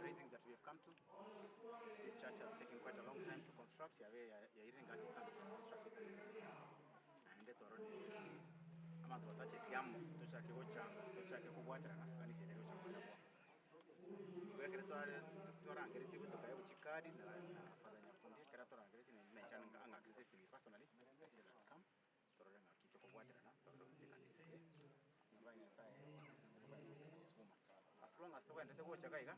fundraising that we have come to. This church has taken quite a long time to construct, yabe yairire engaki sana to construct ekanisa eye. Naende twarorire abanto batacheti amo, tochake gochanga, tochake kobwaterana kanisa eye gocha koera bwango. Igo ekero tware twarangeretie tokaegwa chikadi na na Father Nyakundi ekero atorangeretie naende inche ang'akerete esimi personally, I said I'd come. Torore ng'aki tokobwaterana torore gose ekanisa eye, nyomba ya Nyasaye tokonyara As long as togenderete gocha iga iga,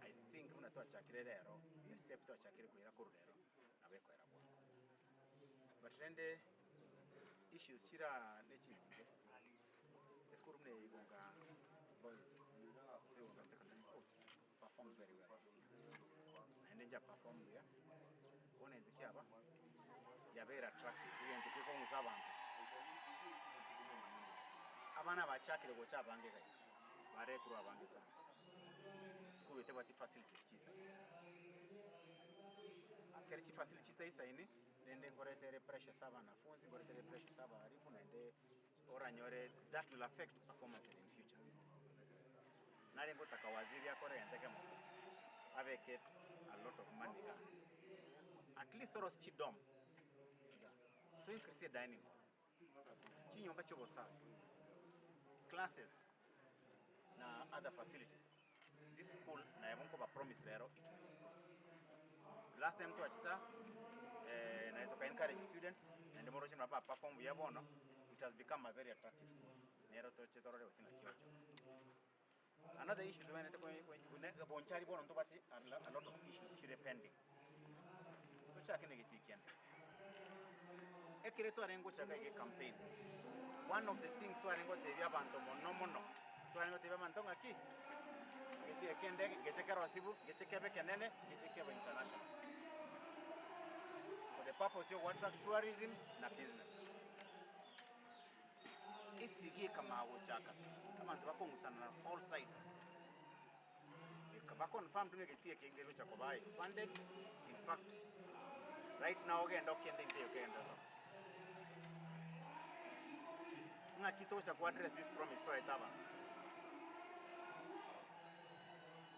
I think buna twachakire rero, estep twachakire koira korwa rero, nabo ekoera bwango. But rende issues chiraa ne chinyinge, esukuru buna eye Igonga Boys, gose Igonga Secondary School, performed very well this year. Naende ncha perform buya, bono egento kiaba, yabeire attractive, egento gekong'usa abanto. Abana bachakire gocha abange iga iga, baretirwe abange sana. Esukuru eye tebwati facilities chisaine. Ekero chifacility chitaisaini, rende nkoreta ere pressure ase abanafunzi, nkoreta ere pressure ase abalimu naende oranyore that will affect performance in future. Nare ngotaka waziri akore egento ekemo, abeke a lot of money iga, at least orosie chidorm iga, to increase dining hall, chinyomba chia obosafi, classes na other facilities, this school naye nkoba promise rero it will improve. Last time twachete aa, naye toka encourage students, naende moroche buna ba perform buya bono, it has become a very attractive school. Nero toche torore gose ng'aki ocha. Another issue tobwenerete ko- ko- buna bonchari bono ntobwate a a lot of issues chire pending. Tochake na egetii kiane. Ekere twarenge gochaka iga ecampaign, one of the things twarenge gotebia abanto mono mono, twarenge gotebia abanto ng'aki, egetii eke kende ngeche kerosiwu, ngeche kebe ekenene, ngeche kebe international. For the purpose ya goattract tourism na business. Esegi ekamanya gochaka, abanto bakong'usana na all sides, ekaba confirmed ng'a egetii eke ngegocha koba expanded, in fact right now ogende okende nkeiyo kegendererete. Ng'aki togocha ko address this promise twaete abanto?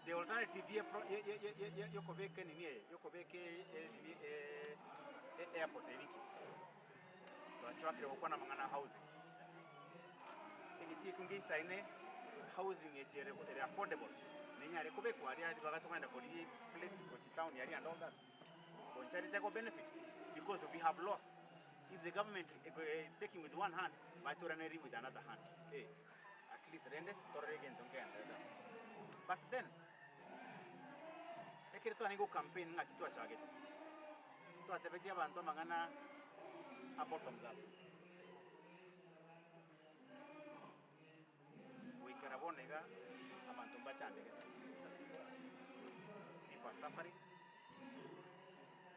The alternative ye pro ye ye ye ye yokobeka enini eye, yokobeka enini airport eye ninki? Twachakire gokwana amang'ana a housing, egetii ekio ngeisaine housing eche ere ere affordable, nenyare kobekwa aria aria ribaga tokogenda korigia places gochia town aria and all that. Bonchari teko benefit because we have lost. If the government is taking with one hand, batoiranerie with another hand eh, at least rende torore egento nkegendererete abwo. But then, ekero twarenge go campaign ng'aki twachagete? Twatebetie abanto amang'ana a bottoms up. Goikera bono iga abanto mbachandegete. People are suffering,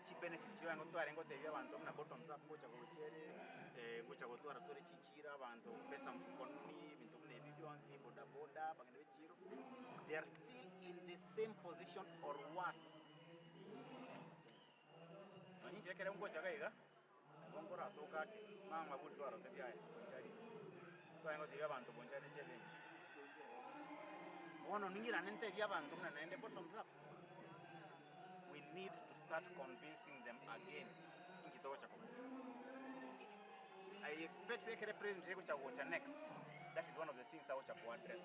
chibenefits chiria twarenge gotebia abanto buna bottoms up ngocha gocha ere, ngocha gotwara tore chichiro abanto pesa mfukoni ebinto buna ebi bionsi, bodaboda, abageni be chichiro, they are still in the same position or worse. Nonya inche ekero ngocha iga iga, nabo nkorasoka ake, mama maburi twarosetie aya, bonchari, twarenge gotebia abanto bonchari ne chibenki. Bono ning'irane ntebie abanto buna naende bottoms up, we need to start convincing them again inki togocha kobua. I expect ekere president egocha gocha next, that is one of the things agocha ko address.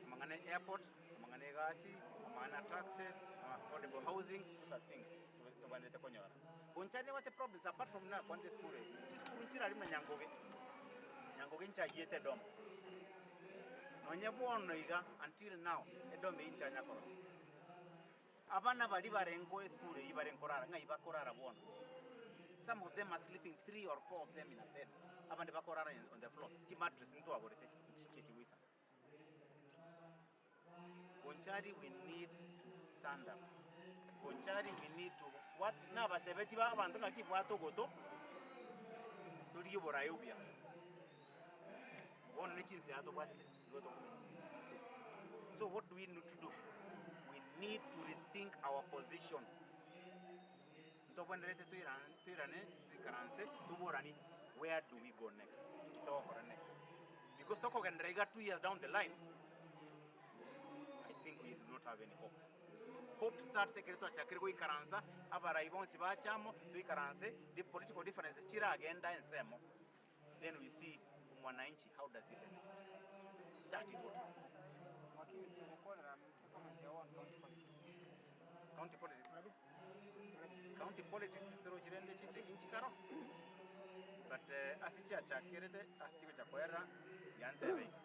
Amang'ana ya airport. Amang'ana egasi, amang'ana a taxes, affordable housing, those are things tobwenerete konyora. Bonchari nebwate problems apart from nakwanire esukuru eye, chisukuru nchirari buna Nyangoge, Nyangoge nchayiete edom, nonye bono iga until now edom eywo nchanya korosia. Abana baria barenge esukuru eywo barenge korara ng'ai bakorara bono? Some of them are sleeping three or four of them in a bed, abande bakorara on the floor, chimattress ntwagorete nchicheti goisana. Bonchari we need to stand up. Bonchari we need to what nabatebetie ba abanto ng'aki bwate ogoto torigie oboraai obuya. Bono ne chinse tobwatete nigo tokomenya. So what do we need to do? We need to rethink our position. Ntobwenerete toirane toirane toikaranse toboranie where do we go next? Inki togokora next? Because tokogenderera iga 2 years down the line, I think we do not have any hope. Hope starts ekero twachakire goikaransa, abarai bonsi bache amo, toikaranse, the political differences chiragenda ensemo, then we see mwananchi how does he benefit. That is what we need. Wakili tugukorera comment yao on county politics. County politics. County politics torochire rende chisegi nchikaro, but eh, ase chiachakerete ase chigocha koera yantebe iga.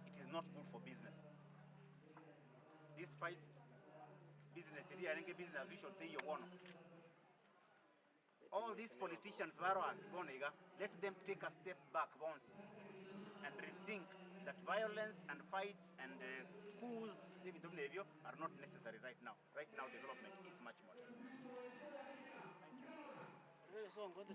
It is not good for business. These fights, business eria yarenge business as usual teiyo bono. All these politicians baro aa bono iga, let them take a step back bonsi and rethink that violence and fights and coups na ebinto buna ebio are not necessary right now. Right now development is much more necessary. Thank you.